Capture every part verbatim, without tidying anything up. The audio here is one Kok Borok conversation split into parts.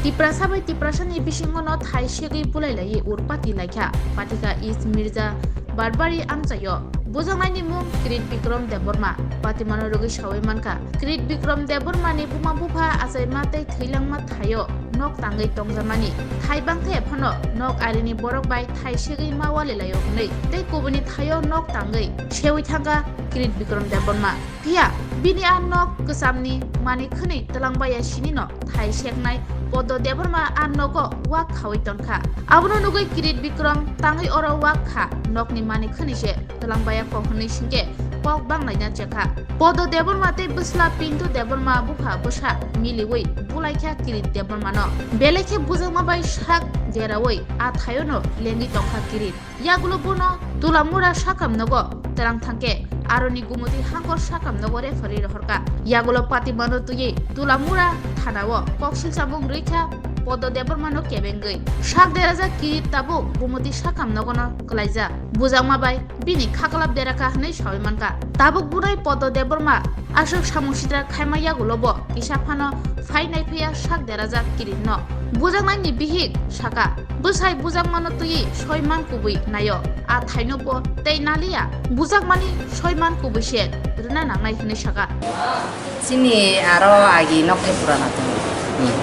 Tiprasa bai Tiprasani bisingo no thai segwi bulai laiwi urpati laikha Patika East Mirza Barbari amchaio. Bujaknaini mung Kirit Bikrom Debbarma. Patimano rwgwi sawi mankha, Kirit Bikrom Debbarmani buma bupha achaima tei thwilangma thaio nok tangwi tongjakmani. Thai bangthe phano nok arini borok bai thai segwi ma walilaio hwnwi tei kubuni thaio nok tangwi sewi thangkha Kirit Bikrom Debbarma. Phiya bini a nok kwchamni manwi khwnwi twlangbaya sinino thai seknai Podo Debbarma a nogo wak khawi tongkha. Abono nugwi Kirit Bikrom tangwi oro wak kha, nokni manwi khwnwi se twlangbaya kho hwnwi singkhe kok banglaina chekha. Podo Debbarma tei bwsla Pintu Debbarma bupha bwsa miliwi bulaikha Kirit Debbarmano. Belai khe bujakma bai sak deraui a thaiono lengwi tongkha Kirit. Yagulo bono Tulamura sakam nogo twlang thangkhe aroni gumutwi hangkor sakam nogo referee rohorkha. Yagulo Patimano twiwi Tulamura thanao koksil chamung rwikha Podo Debbarmano kebengwi. Sak derajak Kirit tabuk gumutwi sakam nogono kwlaijak. Bujakma bai bini khaklap derakha hwnwi sawi mankha. Tabuk bunai Podo Debbarma aswk samung sitra khaima yagulo bo kisa phano phai nai phiya sak derajak Kiritno. Bujaknaini bihik sakha, bwsai bujakmano twiwi soi man kubui naio, a thaino bo tei naliya, bujakmani soi man kubui se rwna nangnai hwnwi sakha. Chini aro agi nokthai purana tongo. Hmm.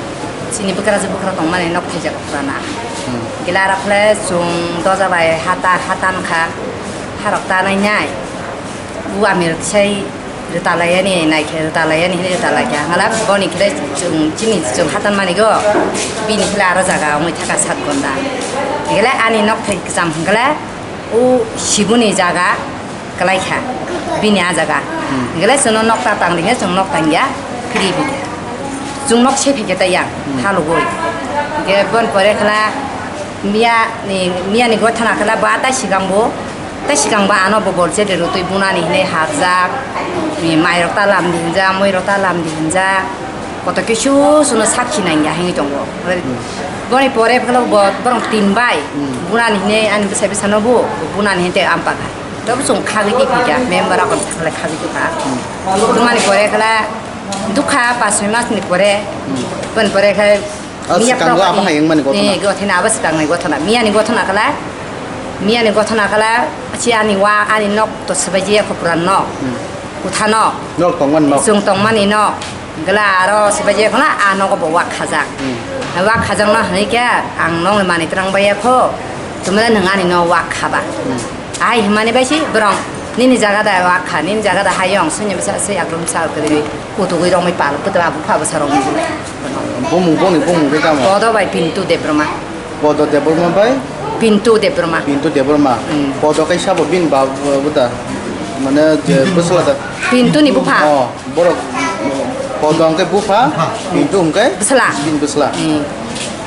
Chini bwkrajwk bwkra tongmani nokthai jaga purana. Hmm. Gila aro khle chwng doja bai hata, hata wngkha, harok ta nai nai. Bu ami rok sai rwta lai yani, nai khe rwta lai yani, hinwi rwta lai kha. Hwnkhe boni khe chwng, chini chwng hatan mani go, bini khe aro jaga wngwi thaka sat gonda. Hwnkhe ani nokthai kwcham hwnkhe o Sibuni jaga kwlai kha, bini a jaga. Hmm. Hwnkhe chwngno nok ta tang rikhe chwng nok tang ya, phiri phikha. Chwng nok se phikhe ta ya, hmm, halugwi. Hwnkhe boni pore khe Miya ni, miya ni gothana khe ba ta sikang bo, ta sikang ba ano bo bol chede rw twi bunani hinwi harjak, ni mai rok ta lam di hinjak, mui rok ta lam di hinjak, koto kisu suno sakhi nang ya hinwi tongo. Boni pore phano bo borong tin bai, hmm, bunani hinwi ani bwsai bwsa no bo, bunani hinwi tei ampakha. Tobo chwng khagwi di phikha, member rok khagwi di kha. Hmm. Bumani pore khe dukha pas soi mas ni pore, hmm, boni pore khe Ah, miya swkango property. Abo hai wngmani gothona. Eh, gothona, abo swkangni gothona. Miyani gothona kala, miyani gothona kala, si ani wa, ani nok to swbaijak kho puran nok. Hmm. Kutha nok. Nok tongmani nok. Chwng tongmani nok. Gla aro swbaijak kho na, a nogo bo wak khajak. Hmm. Wak khajak no hwnwi khe, ang nokni manwi twrang baiya kho, tumle nwng ani no wak khaba. Hmm. Ai himani bai si borong nini jaga da wak kha, nini jaga da hayung, sini bwsa se aglum sa kwrwi kutugwi romwi pal, kutu abu pha bwsa romwi. Bumung boni bumung khe tamo? Podo bai Pintu Debbarma. Podo Debbarma bai? Pintu Debbarma. Pintu Debbarma. Hmm. Podo kaisa bo bini ba, buda, mane je bwsla da. Pintu ni bupha. Oh. Borok Podo hwnkhe bupha, Pintu hwnkhe bwsla. Bini bwsla. Hmm.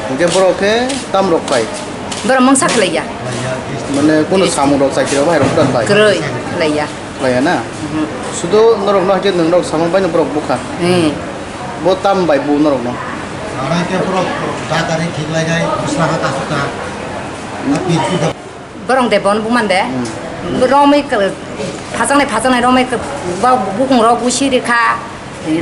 Hwnkhe borok khe tam rok pai? Borok mungsa khlaiya. Mane kuno samung rok chakri rok bahai rok pran pai? Kwrwi khlaiya. Khlaiya na? Mhm. Sudo norok no hwnkhe nwng rok samung bai no borok bukha. Hmm. Bo tam bai bu norok no? Hwnkhe borok dakari khiklainai bwsla ha kasukha. Na Pintu da. Borong de bon buman de. Hmm. Romwi k-, phajaknai phajaknai romwi k-, ba bukung rok busi rikha,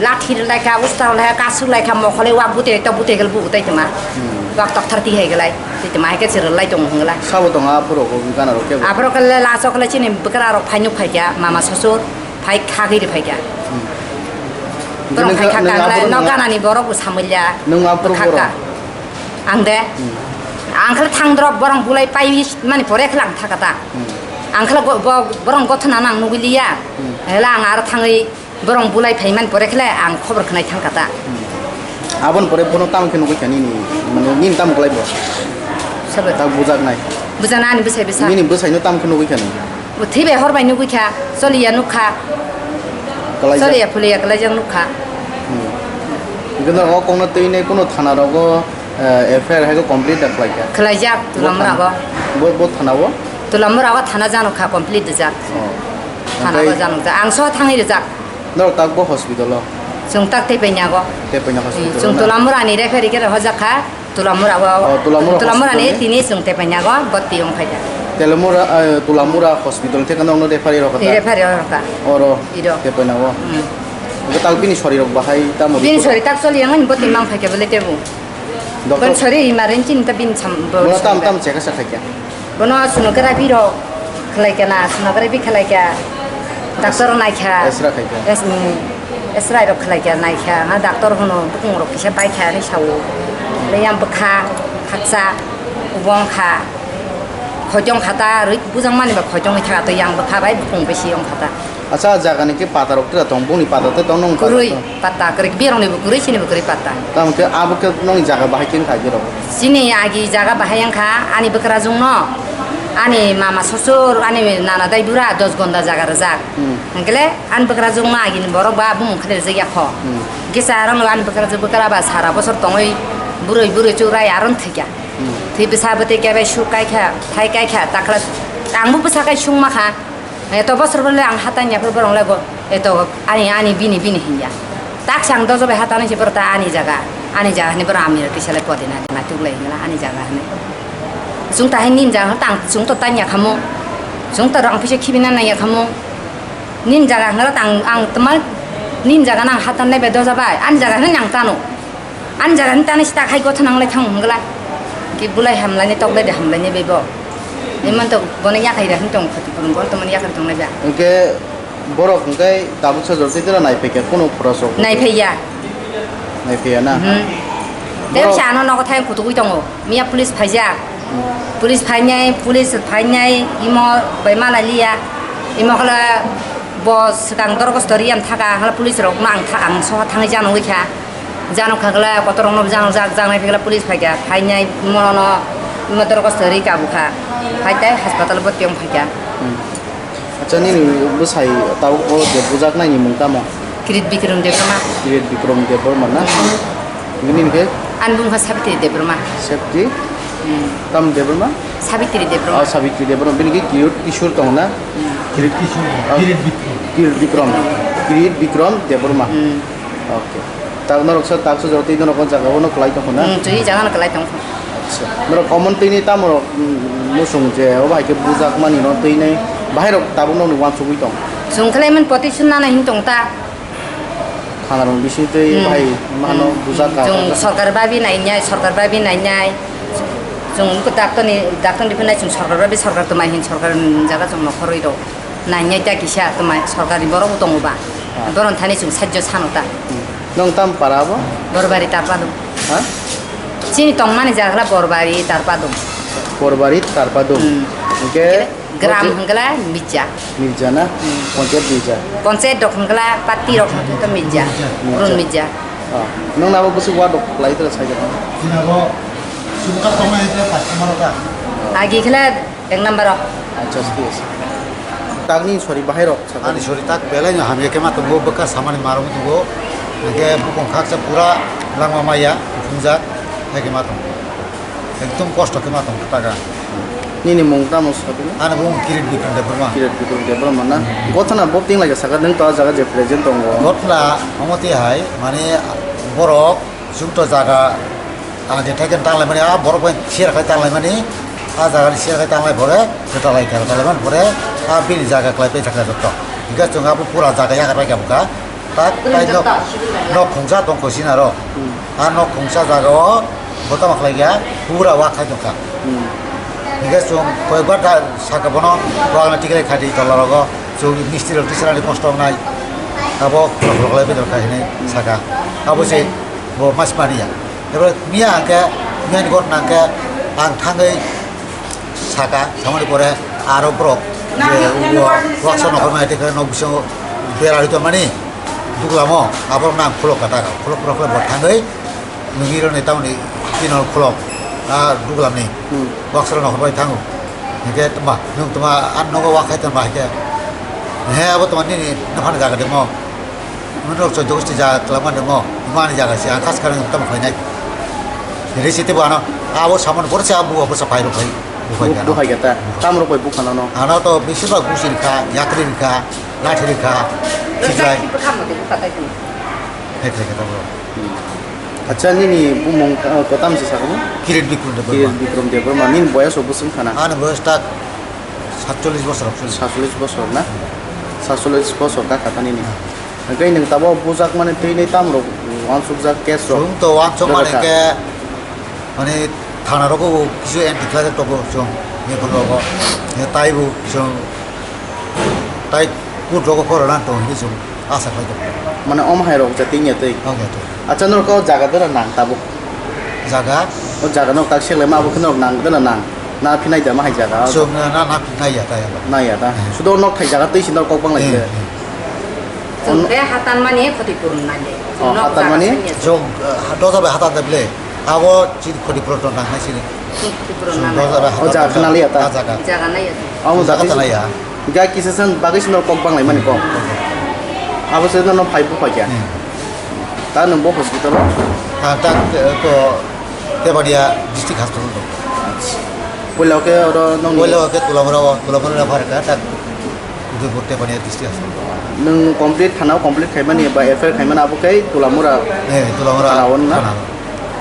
lathi rwlai kha, usta rwlai kha, kasuk lai kha, mokholwi wak butwi tok butwi khe bugo tei tma. Hmm. Wak tokthar tihai glai, tei tma hai khe chwrwlai tongo hwngla. Sabo tongo aphuru rok gana rok kebo? Aphuru khe le last o khe le chini bwkra rok phai nuk phai kha, mama sosur phai khagwi rw phai kha. Hmm. Borok phai kha kang le nok gana ni borok bo samwlya. Nwng aphuru borok? Ang de? Hmm. Ang khe thang drop borong bulai pai mani pore khe lang thaka ta. Hmm. Ang khe go-, bo-, borong gothona nang nugwi liya. Hmm. Hela ang aro thangwi borong bulai phai mani pore khe le ang khobor khnai thang kha ta. Hmm. Aboni pore bono tamo khe nugwi kha nini, mane nini tamo kwlai bo? Sobo? Tak bujak nai. Bujana ani bwsai bwsa. Nini bwsai no tamo khe nugwi kha nini? Bo thwi bai hor bai nugwi kha, choliya nuk kha. Kwlaijak. Choliya phuliya kwlaijak nuk kha. Hmm. Hwnkhe no o kokno twi nai kunu thana rogo, eh, F I R hai khe complete da khlai kha? Khlaijak, bo Tulamura thana, bo. Bo, bo thana o? Tulamura o thana jano kha complete rijak. Oh. Thana o jano jak. Ang so thangwi rijak. Norok tak bo hospital o? Chwng tak Teipainyago. Teipainyago hospital o na? Chwng Tulamura ni referee khe rohorjak kha. Tulamura o, oh, Tulamura Tulamura ni hospital ni? Tini chwng Teipainyago bhorti wng phai kha. Telamura, eh, Tulamura hospital theke nokno referee rok kha ta? Referee rok kha. Oro Iro. Teipainyago. Hmm. Bo tak bini sori rok bahai tamo? Bini sori tak choli yang ani bhorti mang phai kha bole tebu. Doctor. Kon sorry, emergency ni ta bini sam, bo Bono tam sorry tam ba. Cheka sa khaikya. Bono sonography rok khlai kya na, sonography khlai kya. Doctor nai kha. X-ray khai kha. Yes, mm, X-ray rok khlai kya, nai kha. Ha, doctor hono bukung rok kisa bai kha ni sao. Le yang bwkha, khaksa, ubong kha. Khojong khata, rui bujang mani ba khojong ni kha to yang bwkha bai bukung besi yong khata. Acha, jaga ni ke pata rok tira tong, buni pata te tong nong pata Kwrwi tong. Pata, kwrwi, birong ni bo kwrwi, chini bo kwrwi pata. Tamo ke abo ke nong jaga bahai kin khai birok. Chini agi jaga bahai yang kha, ani bwkrajwng no, ani mama sosor, ani nana dai bura, dos gonda jaga rwjak. Hmm. Hwnkhe le, ani bwkrajwng no agi ni borok ba bumung khe rwjak ya kho. Hmm. Kisa arong ani bwkrajwng bwkra ba sara bosor tongwi, bwrwi bwrwi churai aron thwikya. Hmm. Thwi bwsa bwtwi kebe su kai kha, thai kai kha, takla, ang bo bwsa kai sung ma kha. Eto bosor bole ang hatang ya phuru borong lego. Eto ani, ani bini, bini hinya. Tak sang dojo bai hatang se borok ta ani jaga. Ani jaga ni borok amir kisa le podina na tuk lai hingla ani jaga hani. Sung ta hin nin jaga tang sung to tanya khamu. Sung to rang pise khibina na ya khamu. Nin jaga hingla tang ang temal nin jaga nang hatang nebe dojo bai. Ani jaga hani nang tano. Ani jaga ni tani sita khai gotha nang lai thang hingla. Ki bulai hamlai ni tok lai de hamlai ni bebo. Ni man to bono yakhai da hin tong khati kurung gon to man yakhai tong lai ba. Hingke borok hingke tabuk sajol tei tera nai phaikha kuno khorok rok. Nai phaiya. Nai phaiya na. Hmm. Tei Borok. Sa ano nogo thai kutugui tongo. Miya police phaijak. Hmm. Police phainai, police phainai imo bai malai liya. Imo khala bo swkang dorgo stori yang thaka, khala police rok no ang tha-, ang soha thangwi janogwi kha. Jano khagla kotor rokno jano jak, jaknai phegla police phaikha, phainai mono motor kosto ri kabukha, phaitai hospital bo tiyong phaikha. Hmm. Acha, nini bwsai tabuk o je bujaknai ni mung tamo? Kirit Bikram Debbarma. Kirit Bikram Debbarma na? Hmm. Nini khe? Ani bumkha Sabitri Debbarma. Sabitri? Hmm. Tam Debbarma? Sabitri Debbarma. Ah, Sabitri Debbarma. Bini khe Kirit Kishore tong na? Hmm. Kirit Kishore. Ah. Kirit Bikram. Kirit Bikram. Kirit Bikram Debbarma. Hmm. Okay. Tak norok sa, tak sa jotoi norok o jaga o no kwlai tong kho na? Hmm, twi jaga no kwlai tong kho. Acha. Norok omo twi ni tamo rok, mm, musung je o bai khe bujak mani no twi nai bahai rok tabuk no uansugui tong. Chwng khlai man petition nana hin tong ta. Thana rok bisi twi Hmm. bahai mano Hmm. bujak ka. Chwng sorkar babi nai nai, sorkar babi nai nai. Chwng ko doctor ni, doctor ni phai nai chwng sorkar babi sorkar tongmai hin sorkar jaga chwng nokhorwi rok. Nai nai ta kisa tongmai sorkar ni borok bo tongo ba. Ah. Boron thani chwng sajjo sano ta. Hmm. Nwng tam para bo? Borbari Tarpadum. Ha? Chini tongmani jaga Borbari Tarpadum. Borbari Tarpadum. Hmm. Hingke Gram hingkla Mirja. Mirja na? Hmm. Panchayat Mirja. Panchayat dok hingkla pati rok hingkla Mirja. Mirja. Run Mirja. Ah. Nwng nabo bwswk wa dok lai tara sai jabo? Chini abo sumka tongmani tara pati maro ka? Agi khala Ek number o. Acha, yes. Tagni sori bahai rok sakha. Ani sori tak belai no hamya khe ma tongo, bwkha samani marom tongo. Hingke bukong khaksa pura langma maya phungjak, hai khe ma tongo. Ekdom kosto khe ma tongo taga. Nini mung tamo sabi? Ani mung Kirit Bikram Debbarma. Kirit Bikram Debbarma na? Hmm. Gothana bo ting lai sakha, nwng to jaga je present tongo. Gothana omo twi hai, mane borok Chwng to jaga, ah, je thaiken tanglai mani, ah, borok bai share khai tanglai mani, ah, jaga ni share khai tanglai pore, kwtalai kha, kwtalai mani pore, ah, bini jaga kwlai pai thangkha joto. Hingke chwng abo pura jaga yakarbai kha bwkha. Tak tai nok, nok khungsa tong kho sina ro. Hmm. Ah, nok khungsa jaga o botama khlai kha, pura wak khai tongkha. Hmm. Hingke chwng koi bar da saka bono, wak na tiklai kha di tola rogo, chwng mistri rok tisra ni kosto wngnai. Abo khulok khulok lai pai tongkha hinui saka. Abo se Bo mas mani ya. Ebo miya hwnkhe, miya ni gotna hwnkhe ang thangwi saka, samani pore aro borok je o waksa nokol mai tongkha, nok bisingo bera rwi tongmani duglam o, aborok no ang khulok kha ta, khulok khulok khulok bo thangwi nugwi rw ni tamoni tino khulok a duglam ni. Hmm. Waksa nokol bai thango. Hingke tma, nwng tma, a nogo wak khai tma hingke. He, abo tma nini nokhani jaga de mo. Nwng rok choddo gosti jaga twlangma de mo. Mani jaga se, ang khas kharang tamo khainai. Risi tebo ano, abo samani borok se, abo, abo sa phai rok phai. Buphai Bu-, kha, no? Buphai kha ta? Tam rok bai bukha no, no? Ano to bisi ba gusi rikha, yakri rikha, lathi rikha, khiklai. Hai khai kha ta bro. Hmm. Acha, nini bumung, uh, kotam se sakamo? Kirit Bikram Debbarma. Kirit Bikram Debbarma. Nini boyas o bwswng khana? Ani boyas tak satchollish bosor, actually. Satchollish bosor na? Satchollish bosor ka kata nini. Hwnkhe nwng tabuk bujakmani twi nai tam rok uansukjak case rok? Chwng to uansukmani rwkha. Khe Mane thana rogo kisu anti khlai tongo chwng, ni kono rogo, ni taibo chwng, tai kut rogo khoro nan tong hinwi chwng asa khlai tongo. Mane om hai rok jati nya tei. Oke to. Acha norok o jaga dera nang tabuk. Jaga? O jaga nok tak sele ma abo khe norok nang dera nang. Na phinai da ma hai jaga. Chwng na, na, na phinai ya ta ya. Na ya ta. Hmm. Sudo nok thai jaga tei si norok kok bang lai. Hmm, khe. Hmm. Chwng tei hatan mani khoti purun nai de. Oh, hatan mani? Chwng, eh, dosa bai hatan de ble. Abo chini khoti purun to nang nai sini. Khoti purun nang. Dosa bai hatan. O jaga khna liya ta? Ah, jaga. Jaga nai ya. Amo jaga ta nai ya. Ga kisa san bagwi sino kok bang lai mani kok. Abo se no phai bu phai ya. Hmm. Ta nung bo hospital o? Ah, ta, eh, to Tebania District Hospital to. Puila ke oro nong. Puila ke Tulamura, Tulamura bar ka ta. Udaipur Tebania District Hospital. Nung complete thana complete khaimani ba F I R khaimani abo kai Tulamura. Eh, Tulamura. Thana on na? Thana.